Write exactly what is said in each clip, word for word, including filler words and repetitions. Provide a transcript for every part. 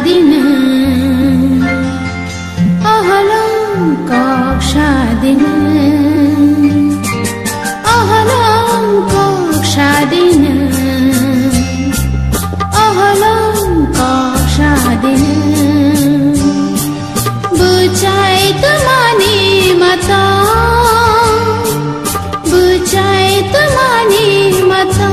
Dina, oholong kok sa dina, oholong kok sa dina, oholong kok sa dina. Bwchai tamani mata, bwchai tamani mata.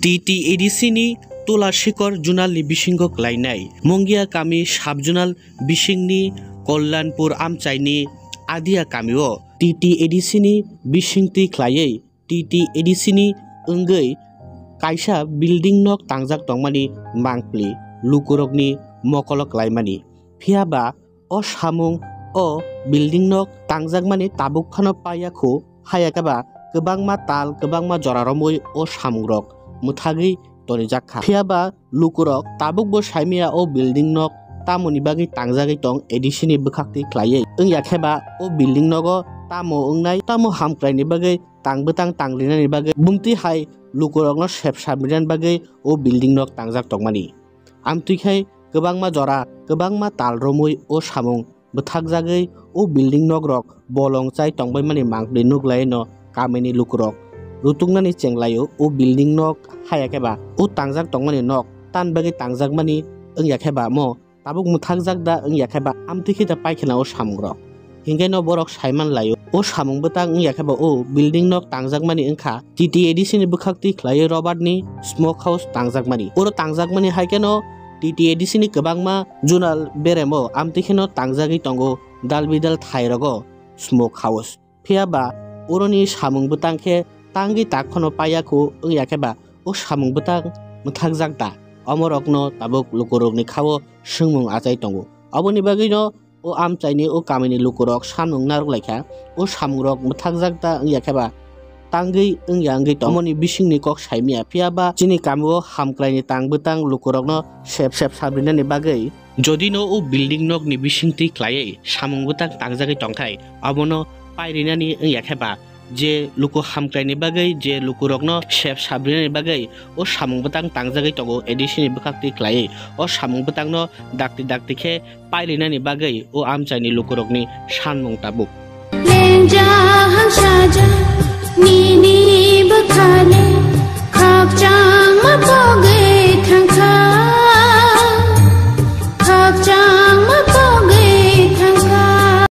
T T A D C ni Tula Shikor Zonal ni bisingo klainai Mungia kami Sub Zonal bisingni Kollanpur amchaini Adia kamio T T A D C ni bisingtwi khlaiwi T T A D C ni wngwi kaisa building nok tangjak tongmani mangpli lukurokni mokolo klaimani. Phiya ba o samung o building nok tangjakmani tabuk phano paiya kho, haya khe ba kwbangma tal, kwbangma jora romwi o samungrok mwthagwi tonijak kha. Phiya ba lukurok tabukbo saimaya o building nok tamoni bagwi tangjagwi tong A D C ni bwkhaktwi khlaiwi. Wngya khe ba o building nogo tamo wngnai, tamo hamkraini bagwi tang bwtang tangrinani bagwi bumtwi hai lukurokno sep sabrinani bagwi o building nok tangjak tongmani. Amtwi khai kwbangma jora, kwbangma tal romwi o samung bwthakjagwi o building nok rok bolong chai tongbaimani mangpli nuklaino kamini lukurok rutuknani chenglaio o building nok haya khe ba o tangjak tongmani nok tan bagwi tangjakmani wngya khe ba mo tabuk mwthakjak da wngya khe ba amtwi khe da paikhana o samungrok. Hinkhe no borok saiman laio o samung bwtang wngya khe ba o building nok tangjakmani wngkha T T A D C ni bwkhaktwi khlaiwi Robert ni smoke house tangjakmani. Oro tangjakmani hai kheno T T A D C ni kwbangma zonal beremo amtwi kheno tangjagwi tongo dal bidal thai rogo smoke house. Phiya ba oroni samung bwtang khe tangwi tak phano paiya kho wngya khe ba o samung bwtang mwthakjak da? Omorokno tabuk lukurokni khao swngmung achai tongo. Oboni bagwino o amchaini o kamini lukurok samung narwk lai kha, o samungrok mwthakjak da wngya khe ba tangwi wngya wngwi tongmani bisingni kok saimya. Phiya ba chini kamio hamkraini tang bwtang lukurokno sep sep sabrinani bagwi. Jodi no o building nokni bisingtwi khlaiwi samung bwtang tangjagwi tongthai, abono pairinani wngya khe ba je luku hamkraini bagwi, je lukurokno sep sabrinani bagwi o samung bwtang tangjagwi tongo A D C ni bwkhaktwi khlaiwi o samung bwtangno dakti dakti khe pairinani bagwi o amchaini lukurokni sanmung tabuk. Lengjak hangsaja nini bwkhani